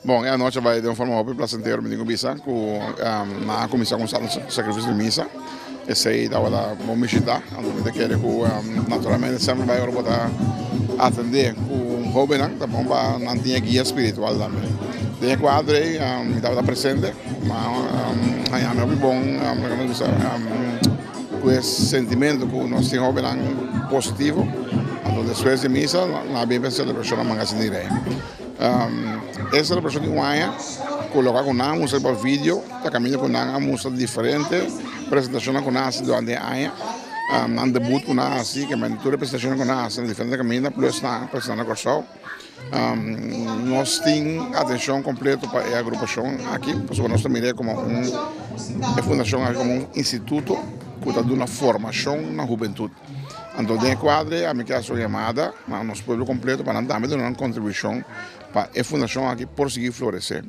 Bon, e anochi a bai den un forma hopi plasentero, mi tin ku bisa ku nan a kuminsá ku un santo sakrifisio di misa. Esei tabata bon bishitá. Anto mi ta kere ku naturalmente semper bai ora bo ta atendé ku hóbennan ta bon pa nan tin e guia spiritual tambe. Den e kuadro ei mi tabata presente, ma haña mi hopi bon ku e sentimentu ku nos tin hóbennan positivo. Anto despues di misa nan a bin pa e selebrashon na Mangasina di Rei. E selebrashon di un aña ku loke ku nan a mustra riba video ta kaminda ku nan a mustra diferente presentashonnan ku nan a hasi durante e aña. Nan debut ku nan a hasi, tur e presentashonnan ku nan a hasi na diferente kaminda plus nan a presenta na Kòrsou. Nos tin atenshon kompleto pa e agrupashon aki pasobra nos ta mir'é komo un e fundashon aki komo un instituto ku ta duna formashon na hubentut. Anto den e kuadro ei ami ke hasi un yamada na nos pueblo kompleto pa nan tambe duna nan kontribushon pa e fundashon aki por sigui floresé.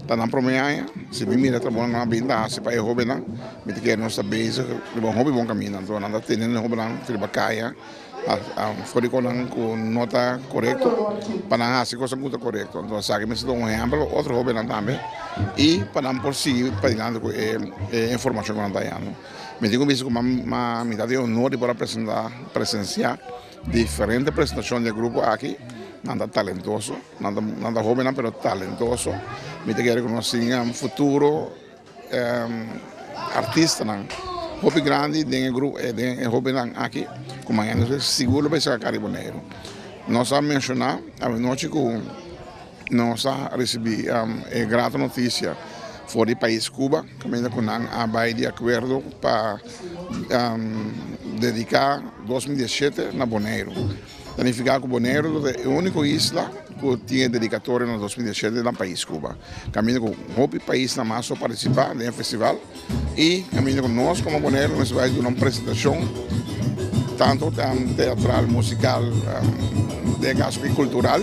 Ta nan promé aña, si mi mira e trabounan ku nan a bin ta hasi pa e hóbennan, mi ta kere nos ta bezig riba un hopi bon kaminda. Anto nan ta tene e hóbennan riba kaya for di konan ku no ta korekto pa nan hasi kosnan ku ta korekto. Anto esaki mester ta un ehèmpel pa otro hóbennan tambe i pa nan por sigui padilanti ku e informashon ku nan ta hañando. Mi tin ku bisa ku mi ta tin honor di por a presenta, presensia diferente presentashon di e grupo aki. Nan ta talentoso, nan ta nan ta hobennan pero talentoso. Mi ta kere ku nos tin futuro artistanan hopi grandi den e grupo den e hobennan aki ku mañana sigur lo bai saka kara di Boneiru. Nos a menshoná awenochi ku. Nos a risibí e grato notisia for di pais Cuba kaminda ku nan a bai di akuerdo pa dediká 2017 na Boneiru. Ta nifiká ku Boneiru lo ta e úniko isla ku tin e dedikatorio na 2017 na pais Cuba. Kaminda ku hopi paisnan mas lo partisipá den e festival i kaminda ku nos komo Boneiru mester bai duna un presentashon tantu teatral, musikal, den e kaso aki kultural.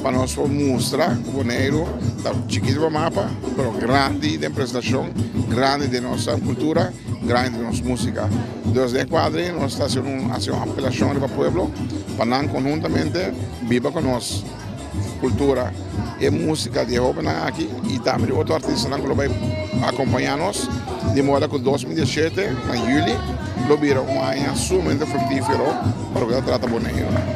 Pa nos por mustra ku Boneiru ta chikitu pa mapa, pero grandi den presentashon, grandi den nos kultura, grandi den nos músika. Dus den e kuadro ei nos ta hasi un hasi un apelashon riba pueblo pa nan konhuntamente biba ku nos kultura, e músika di e hóbennan aki i tambe di otro artistanan ku lo bai akompañá nos, di moda ku 2017 na yüli lo bira un aña sumamente fruktífero pa loke ta trata Boneiru.